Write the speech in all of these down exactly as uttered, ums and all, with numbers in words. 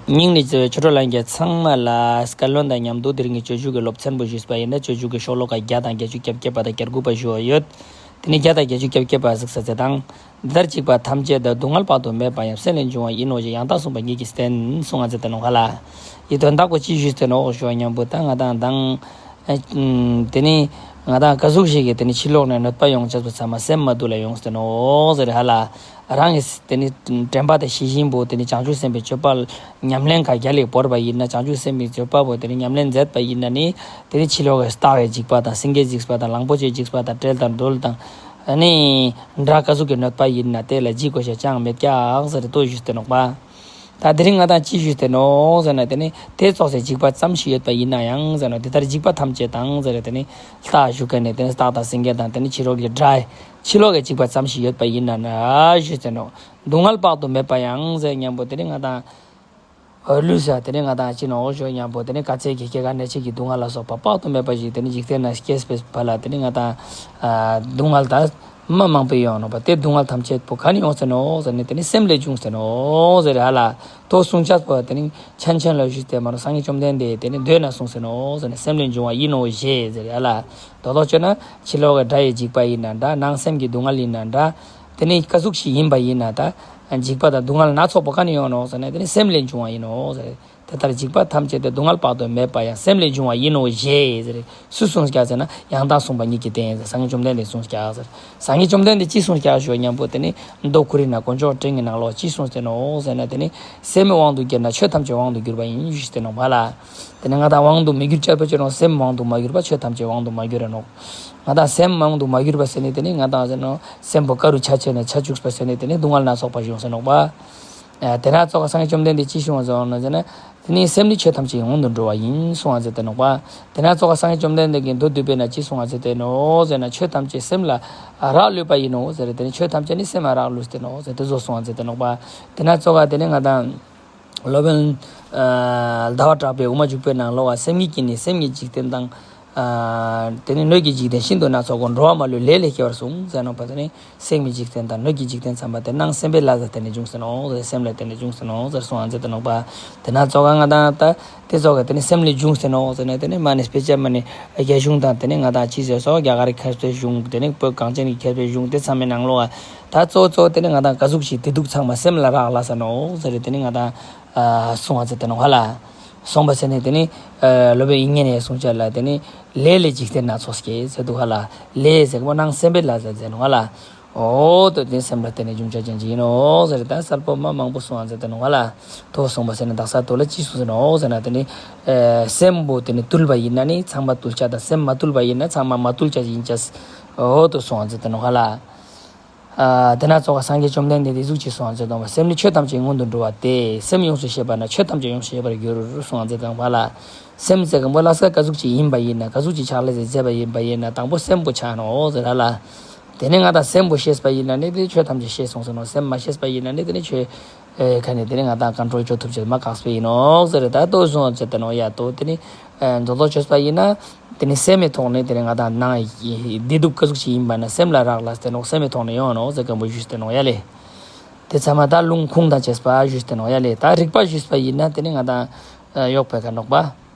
སྙིང་ནས་བརྩེ་བའི་ཆོས་གྲོགས་ལྷན་རྒྱས་ཚང་མ་ལ་སྐལ་བློན་དང་མཉམ་དུ་དེ་རིང་གི་སྤྱོད་འཇུག་གི་སློབ་ཚན་པོ་ཞུས་པ་ཡིན་ན། སྤྱོད་འཇུག་གི་ཤོ་ལོ་ཀ་བརྒྱ་དང་བརྒྱད་ཅུ་གྱ་བརྒྱད་པ་དང་གྱ་དགུ་པ་ཞུ་བ་ཡོད། དེ་ནས་བརྒྱ་དང་བརྒྱད་ཅུ་གྱ་བརྒྱད་པ་གཟིགས་ས་མཛད་དང་། འདི་ལྟར་འཇིགས་པ་ཐམས་ཅད་དུ། སྡུག་བསྔལ་དཔག་ཏུ་མེད་པ་ཡང་། སེམས་ལས་བྱུང་བ་ཡིན་ནོ་ཞེས། ཡང་དག་གསུངས་པ་ཉིད་ཀྱིས་བསྟན། གསུངས་པ་མཛད་དེ་ནོ་ཧ་ལ། ཡི་དོན་དག་པོ་ཅི་ཞུས་ཏེ་ནོ་ཞུ་བ་མཉམ་པོ་ད་ང་དང་དང་། ཨ་དེ་ནི་ང་དང་ག་ཟུག་ཞིག་གིས་དེ་ནི་ཕྱི་ལོགས་ནས་གནོད་པ་ཡོང་ཆགས་པ་ཚང་མ་སེམས་མ་དུལ་ལ་ཡོང་སྟེ་ནོ་ཟེར་ཧ་ལ། རང་གི་དེ་ནི་དྲན་པ་དང་ཤེས་བཞིན་པོ་དེ་ནི་བྱང་ཆུབ་སེམས་དཔའི་སྤྱོད་པ་ཉམས་ལེན་ག་རྒྱ་ལས་བོར་བ་ཡིན་ན། བྱང་ཆུབ་སེམས་དཔའི་སྤྱོད་པ་པོ་དེ་ནི་ཉམས་ལེན་མཛད་པ་ཡིན་ན་ནི། དེ་ནི་ཕྱི་ལོགས་ཀྱི་ལྟ་བའི་འཇིགས་པ་དང་། སེང་གེའི་འཇིགས་པ་དང་། གླང་པོ་ཆེའི་འཇིགས་པ་དང་། སྤྲེལ་དང་སྦྲུལ་དང་། ཨ་ནི་འདྲ་ག་ཟུག་གི་གནོད་པ་ཡིན་ན་དེ་ལ་འཇིགས་དགོས་ཤེས་ཅང་མེད་ཀྱག་ཟེར་ཏེ་ལྟོས་ཞུས་ཏེ་ནོག་པ། ད་དེ་རིང་ང་དང་ཅི་ཞུས་ཏེ་ནོག་ཟེར་ན། དེ་ནི་དེ་ཙོགས་སེ་འཇིགས་པ་ཙམ་ཞིག་ཡོད་པ་ཡིན་ན་ཡང་ཟེར་ན། དེ་ལྟར་འཇིགས་པ་ཐམས་ཅད་དང་ཟེར་ཏེ་ནི་ལྟ་ཞུ་མཁན་ནི་དེ་ནི་སྟག་དང་སེང་གེ་དང་དེ་ནི་ཕྱི་ལོགས་ཀྱི་དགྲ། ཕྱི་ལོགས་ཀྱི་འཇིགས་པ་ཙམ་ཞིག་ཡོད་པ་ཡིན་ན་ན་ཞུས་ཏེ་ནོག། སྡུག་བསྔལ་དཔག་ཏུ་མེད་པ་ཡང་ཟེར་མཉམ་པོ་དེ་ནི་ང་དང་ལུས་ས་དེ་ནི་ང་དང་ཅི་ནོག་ཞུ་མཉམ་པོ་དེ་ནི་དཀའ་ཚེགས་ཀྱི་སྐྱེ་རྒ་ན་འཆི་གི་སྡུག་བསྔལ་ལ་སོགས་པ་དཔག་ཏུ་མེད་པ་ཞིག་དེ་ནི་འཇིག་རྟེན་ན་སྐྱེས་པའི་བར་ལ་དེ་ནི་ང་དང་ཨ་སྡུག་བསྔལ་དང་མ་མང་པོ་ཡོང་ནོག་པ། དེ་སྡུག་བསྔལ་ཐམས་ཅད་པོ་ག་ནས་ཡོང་སྟེ་ནོག་ཟེར་ན། དེ་ནི་སེམས་ལས་བྱུང་སྟེ་ནོག་ཟེར་ཧ་ལ། དོ་གསུང་ཅག་པོ་དེ་ནི་ཆན་ཆན་ལ་ཞུས་ཏེ་མ་ནོག། སངས་རྒྱས་བཅོམ་ལྡན་འདས་དེ་ནི་མདོ་ན་གསུངས་སྟེ་ནོག་ཟེར་ན། སེམས་ལས་བྱུང་བ་ཡིན་ནོ་ཞེས་ཟེར་ཧ་ལ། དོ་དོ་བྱས་ན་ཕྱི་ལོགས་ཀྱི་དགྲ་ཡི་འཇིགས་པ་ཡིན་ན་འདྲ། ནང་སེམས་ཀྱི་སྡུག་བསྔལ་ཡིན་ན་འདྲ། དེ་ནི་ག་ཟུག་ཞིག་ཡིན་པ་ཡིན་ན་ད། འཇིགས་པ་དང་སྡུག་བསྔལ་སྣ་ཚོགས་པོ་ག་ནས་ཡོང་ནོག་ཟེར་ན། དེ་ནི་སེམས་ལས་བྱུང་བ་ཡིན་ནོ་ཟེར། དེ་ལྟར་འཇིགས་པ་ཐམས་ཅད་དུ། སྡུག་བསྔལ་དཔག་ཏུ་མེད་པ་ཡང་། སེམས་ལས་བྱུང་བ་ཡིན་ནོ་ཞེས་ཟེར། སུས་གསུངས་ཀྱག་ཟེར་ན། ཡང་དག་གསུངས་པ་ཉིད་ཀྱིས་བསྟན་ཟེར། སངས་རྒྱས་བཅོམ་ལྡན་འདས་གསུངས་ཀྱག་ཟེར། སངས་རྒྱས་བཅོམ་ལྡན་འདས་ཅི་གསུངས་ཀྱག་ཞུ་མཉམ་པོ་དེ་ནི་མདོ་ཁོ་རའི་ནང་དཀོན་མཆོག་སྤྲིན་གྱི་ནང་ལོགས་ཅི་གསུངས་ཏེ་ནོག་ཟེར་ན། དེ་ནི་སེམས་དབང་དུ་གྱུར་ན་ཆོས་ཐམས་ཅད་དབང་དུ་གྱུར་པ་ཡིན་ཞུས་ཏེ་ནོག་པ་ལ། དེ་ནི་ང་དང་དབང་དུ་མི་གྱུར་ཅེས་པ་ཅི་ནོག། སེམས་དབང་དུ་མ་གྱུར་པ་ཆོས་ཐམས་ཅད་དབང་དུ་མ་གྱུར་ར་ནོག། ང་དང་སེམས་དབང་དུ་མ་གྱུར་པ་ཟེར་ནས་དེ་ནི་ང་དང་ཟེར་ནོག། སེམས་པོ་ཀ་རུ་ཆ་ཆེ་ན་ཆ་བཅུག་པ་ཟེར་ནས་དེ་ནི་སྡུག་བསྔལ་སྣ་ཚོགས་པ་བྱུང་ཟེར་ནོག་པ། ཨ་དེ་ན་ཙོགས་སངས་རྒྱས་བཅོམ་ལྡན་འདས་ཅི་གསུངས་པ་ཟེར་ན་ཟེར་ན། དེ་ནི་སེམས་ནི་ཆོས་ཐམས་ཅད་དབང་དུ་འགྲོ་བ་ཡིན་གསུངས་པ་མཛད་དེ་ནོག་པ། དེ་ན་ཙོགས་སངས་རྒྱས་བཅོམ་ལྡན་འདས་ཀྱིས་མདོ་སྡུད་པའི་ནང་ཅི་གསུངས་པ་མཛད་དེ་ནོག་ཟེར་ན། ཆོས་ཐམས་ཅད་སེམས་ལ་རག་ལུས་པ་ཡིན་ནོ་ཟེར། དེ་ནི་ཆོས་ཐམས་ཅད་ནི་སེམས་ལ་རག་ལུས་ཏེ་ནོག་ཟེར་དེ་ཟོ་གསུངས་པ་མཛད་དེ་ནོག་པ། དེ་ན་ཙོགས་དེ་ནི་ང་དང་སློབ་དཔོན་ཨ་ཟླ་བ་གྲགས་པའི་དབུ་མ་འཇུག་པའི་ནང་ལོགས་ཀ་སེམས་ཉིད་ཀྱིས་ནི་སེམས་ཉིད་འཇིག་རྟེན་དང་། ཨ་དེ་ནི་སྣོད་ཀྱི་འཇིག་རྟེན་ཤིན་ཏུ་སྣ་ཚོགས་ཀུན། འགྲོ་བ་མ་ལུས་ལས་ལས་སྐྱེ་བར་གསུངས་ཟེར་ནོག་པ། དེ་ནི་སེམས་ཀྱི་འཇིག་རྟེན་དང་སྣོད་ཀྱི་འཇིག་རྟེན་ཚང་མ་དེ་ནང་སེམས་པའི་ལས་ལ་བརྟེན་ནས་བྱུང་སྟེ་ནོག་ཟེར། སེམས་ལ་བརྟེན་ནས་བྱུང་སྟེ་ནོག་ཟེར་གསུངས་པ་མཛད་དེ་ནོག་པ། དེ་ན་ཙོགས་ང་དང་ད་དེ་ཙོགས་དེ་ནི་སེམས་ལས་བྱུང་སྟེ་ནོག་ཟེར་ན། དེ་ནི་མ་ནི་དཔེ་ཆ་མ་ནི་རྒྱ་གཞུང་དང་དེ་ནི་ང་དང་ཅི་ཟེར་སོགས་རྒྱ་གར་མཁས་པའི་གཞུང་། དེ་ནི་བོད་གངས་ཅན་གྱི་མཁས་པའི་གཞུང་དེ་ཚང་མའི་ནང་ལོགས་ཀ་ད་གཙོ་གཙོ་དེ་ནི་ང་དང་ག་ཟུག་ཞིག་བདེ་སྡུག་ཚང་མ་སེམས་ལ་རག་ལས་ས་ནོག་ཟེར། དེ་ནི་ང་དང་ཨ་གསུངས་པ་མཛད་དེ་ནོག་ཧ་ལ། གསུངས་པ་ཟེར་ནས་དེ་ནི་ཨ་སློབ་དཔོན་དབྱིག་གཉེན་ནས་གསུངས་ཅེས་ལ། དེ་ནི་ལས་ལས་འཇིག་རྟེན་སྣ་ཚོགས་སྐྱེ་ཟེར་འདུག་ཧ་ལ། ལས་ཟེར་གོ་ནང་སེམས་པའི་ལས་ལ་ཟེར་ནོག་ཧ་ལ། འོ་དོ་དེ་སེམས་ལ་བརྟེན་ནས་བྱུང་བྱ་ཅན་གྱི་ཡིན་ནོ་ཟེར། ད་གསལ་པོ་མ་མང་པོ་གསུངས་པ་མཛད་དེ་ནོག་ཧ་ལ། དོ་གསུངས་པ་ཟེར་ནས་དག་ས་དོ་ལ་ཅི་གསུངས་ཟེར་ནོག་ཟེར་ན། དེ་ནི་ཨ་སེམས་པོ་དེ་ནི་དུལ་བ་ཡིན་ན་ནི་ཚང་མ་དུལ་ཅེས་དང་། སེམས་མ་དུལ་བ་ཡིན་ན་ཚང་མ་མ་དུལ་ཅེས་ཡིན་ཅེས། འོ་དོ་གསུངས་པ་མཛད་དེ་ནོག་ཧ་ལ། ཨ་དེ་ན་ཙོགས་སངས་རྒྱས་བཅོམ་ལྡན་འདས་དེ་ཟུག་ཅིག་གསུངས་པ་མཛད་དེ་ནོག་པ། སེམས་ནི་ཆོས་ཐམས་ཅད་སྔོན་དུ་འགྲོ་བ་སྟེ། སེམས་ཡོངས་སུ་ཤེས་པ་ན་ཆོས་ཐམས་ཅད་ཡོངས་སུ་ཤེས་པར་འགྱུར་གསུངས་པ་མཛད་དེ་ནོག་པ་ལ། སེམས་ཟེར་གོ་ལ་ས་ག་ཟུག་ཅིག་ཡིན་པ་ཡིན་ན། ག་ཟུག་ཅིག་ཕྱག་ལས་ཟེར་མཛད་པ་ཡིན་པ་ཡིན་ན། དང་པོ་སེམས་པོ་ཆགས་ནོག་ཟེར་ཧ་ལ། དེ་ནས་ང་དང་སེམས་པོ་ཤེས་པ་ཡིན་ན་ནི་དེ་ཆོས་ཐམས་ཅད་ཤེས་སོང་ཟེར་ནོག། སེམས་མ་ཤེས་པ་ཡིན་ན་ནི་དེ་ནི་ཆོས་ཨེ་ཁ་ནས་དེ་ནི་ང་དང་ཀོན་ཊོལ་བཅོ་ཐུབ་ཅེས་མ་ཁག་པོ་ཡིན་ནོག་ཟེར། ད་དོ་གསུངས་པ་མཛད་དེ་ནོག་ཡ། དོ་དེ་ནི་ཨ་མདོར་བསྡུས་བཅོས་པ་ཡིན་ན། དེ་ནི་སེམས་མའི་ཐོག་ནས་དེ་ནི་ང་དང་ནང་བདེ་སྡུག་ག་ཟུག་ཅིག་ཡིན་པ་ན་སེམས་ལ་རག་ལས་ཏེ་ནོག། སེམས་མའི་ཐོག་ནས་ཡོང་ནོག་ཟེར་མཁན་པོ་ཞུས་ཏེ་ནོག་ཡ་ལེ། དེ་ཚང་མ་ད་ལུང་ཁུངས་དང་བཅས་པ་ཞུས་ཏེ་ནོག་ཡ་ལེ། ད་རིགས་པ་ཞུས་པ་ཡིན་ན་དེ་ནི་ང་དང་ཨ་གཡོག་པའི་ཁ་ནོག་པ།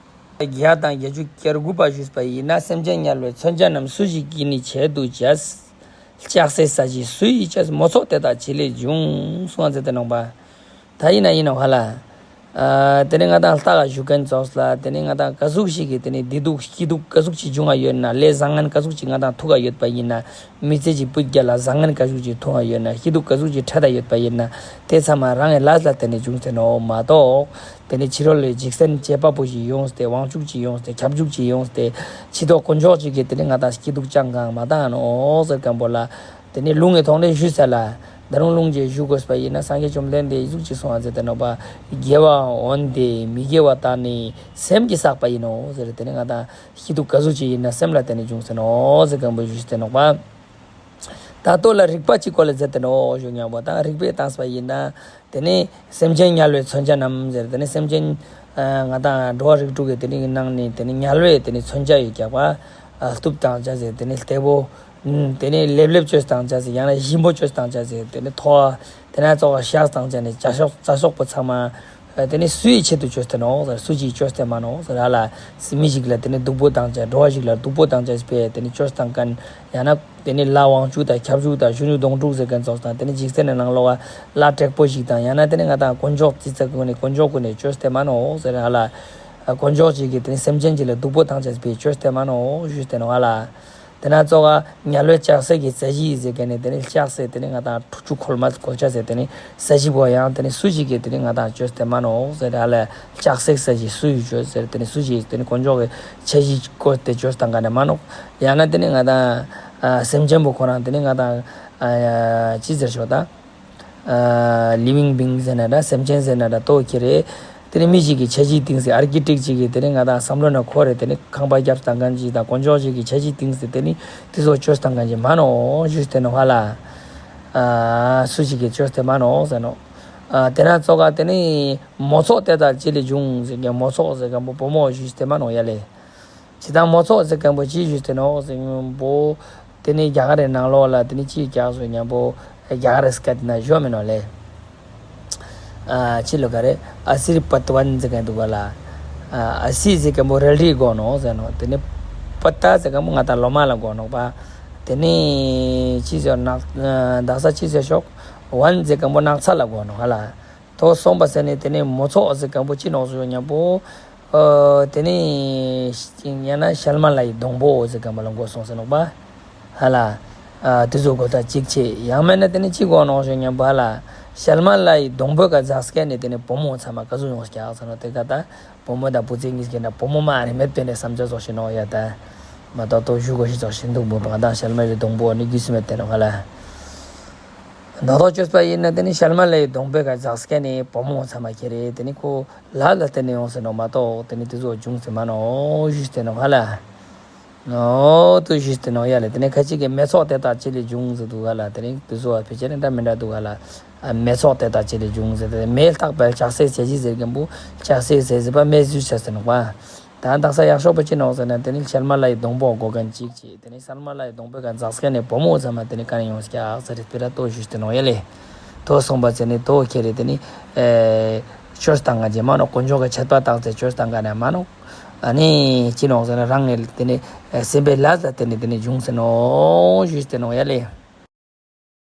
བརྒྱ་དང་བརྒྱད་ཅུ་གྱ་དགུ་པ་ཞུས་པ་ཡིན་ན། སེམས་ཅན་དམྱལ་བའི་མཚོན་ཆ་རྣམས། སུ་ཞིག་གིས་ནི་བྱེད་དུ་བྱ། ལྕགས་སྲེག་ས་གཞི་སུ་ཡིས་བྱས། མོ་ཚོགས་དེ་དག་ཅི་ལས་བྱུང་། གསུངས་པ་མཛད་དེ་ནོག་པ། ད་ཡིན་ན་ཡིན་ནོག་ཧ་ལ། ཨ་དེ་ནི་ང་དང་ལྟ་ག་ཞུ་མཁན་ཚོགས་ལ་དེ་ནི་ང་དང་ག་ཟུག་ཞིག་གིས་དེ་ནི་བདེ་སྡུག་སྐྱིད་སྡུག་ག་ཟུག་ཅིག་བྱུང་བ་ཡོད་ན། ལས་བཟང་ངན་ག་ཟུག་ཅིག་ང་དང་ཐུག་ག་ཡོད་པ་ཡིན་ན། མི་ཚེ་གཅིག་པུ་རྒྱ་ལ་བཟང་ངན་ག་ཟུག་ཅིག་ཐུག་ག་ཡོད་ན། སྐྱིད་སྡུག་ག་ཟུག་ཅིག་འཕྲད་ད་ཡོད་པ་ཡིན་ན། དེ་ཚང་མ་རང་གི་ལས་ལ་བརྟེན་ནས་བྱུང་སྟེ་ནོག་མ་གཏོགས། དེ་ནི་ཕྱི་རོལ་ལས་འཇིག་རྟེན་བྱེད་པ་པོ་ཞིག་ཡོངས་ཏེ། དབང་ཕྱུག་ཅིག་ཡོངས་ཏེ། ཁྱབ་འཇུག་ཅིག་ཡོངས་ཏེ། ཕྱི་ཐོག་དཀོན་མཆོག་ཅིག་གིས་དེ་ནི་ང་དང་སྐྱིད་སྡུག་ཅང་གང་མ་བཏང་ནོག་ཟེར་མཁན་པོ་ལ། དེ་ནི་ལུང་གི་ཐོག་ནས་ཞུས་ས་ལ། ད་རུང་ལུང་གཅིག་ཞུ་དགོས་པ་ཡིན་ན། སངས་རྒྱས་བཅོམ་ལྡན་འདས་ཟུག་ཅིག་གསུངས་པ་མཛད་དེ་ནོག་པ། དགེ་བ་འོན་ཏེ་མི་དགེ་བ་དག་ནི། སེམས་ཀྱིས་བསགས་པ་ཡིན་ནོ་ཟེར། དེ་ནི་ང་དང་སྐྱིད་སྡུག་ག་ཟུག་ཅིག་ཡིན་ན་སེམས་ལ་བརྟེན་ནས་བྱུང་སྟེ་ནོག་ཟེར་མཁན་པོ་ཞུས་ཏེ་ནོག་པ། ད་ལྟོ་ལ་རིགས་པ་གཅིག་སྐོར་ལ་མཛད་དེ་ནོག་ཞུ་མཁན་པོ། ད་རིགས་པས་བསྟན་པ་ཡིན་ན། དེ་ནི་སེམས་ཅན་དམྱལ་བའི་མཚོན་ཆ་རྣམས་ཟེར། དེ་ནི་སེམས་ཅན་ཨ་ང་དང་འགྲོ་བ་རིགས་དྲུག་གི་དེ་ནི་ནང་ནས་དེ་ནི་དམྱལ་བའི་དེ་ནི་མཚོན་ཆ་ཡོད་ཀྱག་པ། ཨ་གཏུབ་བཏང་བྱ་ཟེར། དེ་ནི་ལྟེ་བོ། ཨུམ། དེ་ནི་ལེབ་ལེབ་བཅོས་བཏང་བྱ་ཟེར། ཡང་ན་ཞིམ་པོ་བཅོས་བཏང་བྱ་ཟེར། དེ་ནི་ཐོ་བ། དེ་ན་ཙོགས་བཤགས་བཏང་བྱ་ནི་བྱ་ཤོག་བྱ་ཤོག་པོ་ཚང་མ། དེ་ནི་སུའི་ཆེད་དུ་བཅོས་ཏེ་ནོག་ཟེར། སུ་ཞིག་བཅོས་ཏེ་མ་ནོག་ཟེར། ཧ་ལ། མི་ཞིག་ལ་དེ་ནི་སྡུག་པོ་བཏང་བྱས། འགྲོ་བ་ཞིག་ལ་སྡུག་པོ་བཏང་བྱས་པས་དེ་ནི་བཅོས་བཏང་མཁན། ཡང་ན་དེ་ནི་ལ་དབང་ཕྱུག་དང་ཁྱབ་འཇུག་དང་གཞོན་ནུ་གདོང་དྲུག་ཟེར་མཁན་ཚོ་དང་། དེ་ནི་འཇིག་རྟེན་ནི་ནང་ལོགས་ལ་ལ་དྲེགས་པོ་ཞིག་དང་། ཡང་ན་དེ་ནི་ང་དང་དཀོན་མཆོག་ཅི་ཙག་གི་ནི་དཀོན་མཆོག་གི་ནི་བཅོས་ཏེ་མ་ནོག་ཟེར། ཧ་ལ། དཀོན་མཆོག་ཅིག་གིས་དེ་ནི་སེམས་ཅན་ཅིག་ལ་སྡུག་པོ་བཏང་བྱས་པས་བཅོས་ཏེ་མ་ནོག་ཞུས་ཏེ་ནོག་ཧ་ལ། དེ་ན་ཙོག་ག་དམྱལ་བའི་ལྕགས་སྲེག་གི་ས་གཞི་ཟེར་མཁན་ནི་དེ་ནི་ལྕགས་སྲེག་དེ་ནི་ང་དང་ཁྲུ་ཆུ་ཁོལ་མ་ཁོལ་ཆ་ཟེར། དེ་ནི་ས་གཞི་བོ་ཡང་དེ་ནི་སུ་ཞིག་གིས་དེ་ནི་ང་དང་བཅོས་ཏེ་མ་ནོག་ཟེར། ཧ་ལ། ལྕགས་སྲེག་ས་གཞི་སུ་ཡིས་བཅོས་ཟེར། དེ་ནི་སུ་ཞིག་དེ་ནི་དཀོན་མཆོག་གི་ཆ་གཞི་བཀོད་དེ་བཅོས་བཏང་མཁན་ནི་མ་ནོག་ཡང་ན་དེ་ནི་ང་དང་ཨ་སེམས་ཅན་པོ་ཁོ་རང་དེ་ནི་ང་དང་ཨ་ཅི་ཟེར་ཆོག་ད། ཨ་living being ཟེར་ན་འདྲ། སེམས་ཅན་ཟེར་ན་འདྲ། ཏོ་ཁྱེར་རེ། དེ་ནི་མི་ཞིག་གིས་ཆ་གཞི་བཏིང་སྟེ། ཨར་ཀི་ཊེག་ཅིག་གིས་དེ་ནི་ང་དང་བསམ་བློ་ནང་འཁོར་རེ་དེ་ནི་ཁང་པ་བརྒྱབ་བཏང་མཁན་ཅིག་དང་། དཀོན་མཆོག་ཅིག་གིས་ཆ་གཞི་བཏིང་སྟེ་དེ་ནི་དེ་ཚོ་བཅོས་བཏང་མཁན་ཅིག་མ་ནོག་ཞུས་ཏེ་ནོག་ཧ་ལ། ཨ་སུ་ཞིག་གིས་བཅོས་ཏེ་མ་ནོག་ཟེར་ནོག་ཨ་དེ་ན་ཙོག་ག་དེ་ནི་མོ་ཚོགས་དེ་དག་ཅི་ལས་བྱུང་ཟེར་མཁན། མོ་ཚོགས་ཟེར་མཁན་པོ་བུ་མོ་ཞུས་ཏེ་མ་ནོག་ཡ་ལེ། ཇི་ལྟར་མོ་ཚོགས་ཟེར་མཁན་པོ་ཅི་ཞུས་ཏེ་ནོག་ཟེར་མཁན་པོ། དེ་ནི་རྒྱ་གར་རི་ནང་ལོགས་ལ་དེ་ནི་ཅི་རྒྱག་སོང་མཁན་པོ། རྒྱ་གར་རི་སྐད་ན་ཞོ་མིན་ནོག་ལེ། ཨ་ཅི་ལོ་ག་རེ། ཨ་སིར་པ་ཏི་ཝན་ཟེར་མཁན་འདུག་ག་ལ། ཨ་སི་ཟེར་མཁན་པོ་རལ་གྲི་དགོས་ནོག་ཟེར་ནོག་དེ་ནི་པ་ཏ་ཟེར་མཁན་པོ་ང་དང་ལོ་མ་ལ་དགོས་ནོག་པ། དེ་ནི་ཅི་ཟེར་ནག་ཨ་དག་ས་ཅི་ཟེར་ཤོག་ཝན་ཟེར་མཁན་པོ་ནགས་ཚལ་ལ་དགོས་ནོག་ཧ་ལ། ཐོ་སོང་པ་ཟེར་ནི་དེ་ནི་མོ་ཚོགས་ཟེར་མཁན་པོ་ཅི་ནོག་ཟེར་མཁན་པོ། ཨོ་དེ་ནི་ཡང་ན་ཤལ་མ་ལ་ཡི་སྡོང་པོ་ཟེར་མཁན་པོ་ལ་དགོས་སོང་ཟེར་ནོག་པ། ཧ་ལ། ཨ་དེ་ཚོ་དགོས་ད་གཅིག་བྱས། ཡང་མིན་ན་དེ་ནི་ཅི་དགོས་ནོག་ཟེར་མཁན་པོ། ཧ་ལ། ཤལ་མ་ལ་ཡི་སྡོང་པོ་ག་འཛག་སྐད་ནི་དེ་ནི་བུ་མོ་ཚང་མ་ག་ཚོད་ཡོང་ཀྱག་ཟེར་ནོག་དེ་ག་ད་བུ་མོ་དང་བུ་ཚ་གཉིས་ཀྱི་འདྲ་བུ་མོ་མ་རེད་མེད་པའི་ནི་བསམ་བྱ་ཙོགས་ཤིག་ནོག་ཡ་ད། མ་ཏོག་ཏོ་ཞུ་དགོས་ཤིག་ཙོགས་ཤིག་འདུག་མོ་པ་དང་ཤལ་མ་ལ་ཡི་སྡོང་པོ་ནི་རྒྱུས་སུ་མེད་དེ་ནོག་ཧ་ལ། ད་དོ་བཅོས་པ་ཡིན་ན་དེ་ནི་ཤལ་མ་ལ་ཡི་སྡོང་པོའི་ཁ་འཛག་སྐད་ནི་བུ་མོ་ཚང་མ་ཁྱེར་རེ་དེ་ནི་ཁོ་ལ་ལ་བརྟེན་ནས་ཡོང་ཟེར་ནོག་མ་གཏོགས་དེ་ནི་དེ་ཚོ་བྱུང་ཟེར་མ་ནོག་ཞུས་ཏེ་ནོག་ཧ་ལ། ཨོ་དུ་ཞུས་ཏེ་ནོག་ཡ་ལེ། དེ་ནི་ཁ་ཅིག་གིས་མེ་ཚོགས་དེ་དག་ཅི་ལས་བྱུང་ཟེར་འདུག་ཧ་ལ། དེ་ནི་དེ་ཚོ་བ་ཕལ་ཆེར་འདྲ་མི་འདྲ་འདུག་ཧ་ལ། ཨ་མེ་ཚོགས་དེ་དག་ཅི་ལས་བྱུང་ཟེར་ཏེ་མེ་ལྟག་པའི་ལྕགས་སྲེག་ཟེར་གྱི་ཟེར་མཁན་པོ་ལྕགས་སྲེག་ཟེར་ཟེར་བ་མེ་བཟོས་ཆ་ཟེར་ནོག་པ། ད་དག་ས་ཡག་ཤོས་པོ་ཅི་ནོག་ཟེར་ན་དེ་ནི་ཤལ་མ་ལ་ཡི་སྡོང་པོ་དགོས་མཁན་གཅིག་བྱས། དེ་ནི་ཤལ་མ་ལ་ཡི་སྡོང་པོའི་ཁ་འཛག་སྐད་ནི་བུ་མོ་ཚང་མ་དེ་ནི་ག་ནས་ཡོང་ཀྱག་ཟེར་རེ་སྤེ་ར་ཏོ་ཞུས་ཏེ་ནོག་ཡ་ལེ། ཐོ་སོང་པ་ཟེར་ནི་ཐོ་ཁྱེར་རེ་དེ་ནི་ཨེ་བཅོས་བཏང་མཁན་ཅིག་མ་ནོག་དཀོན་མཆོག་གི་ཆད་པ་བཏང་སྟེ་བཅོས་བཏང་མཁན་ནི་མ་ནོག་ཨ་ནི་ཅི་ནོག་ཟེར་ན་རང་ངི་དེ་ནི་ཨེ་སེམས་པའི་ལས་ལ་བརྟེན་ནས་དེ་ནི་བྱུང་ཟེར་ནོག་ཞུས་ཏེ་ནོག་ཡ་ལེ།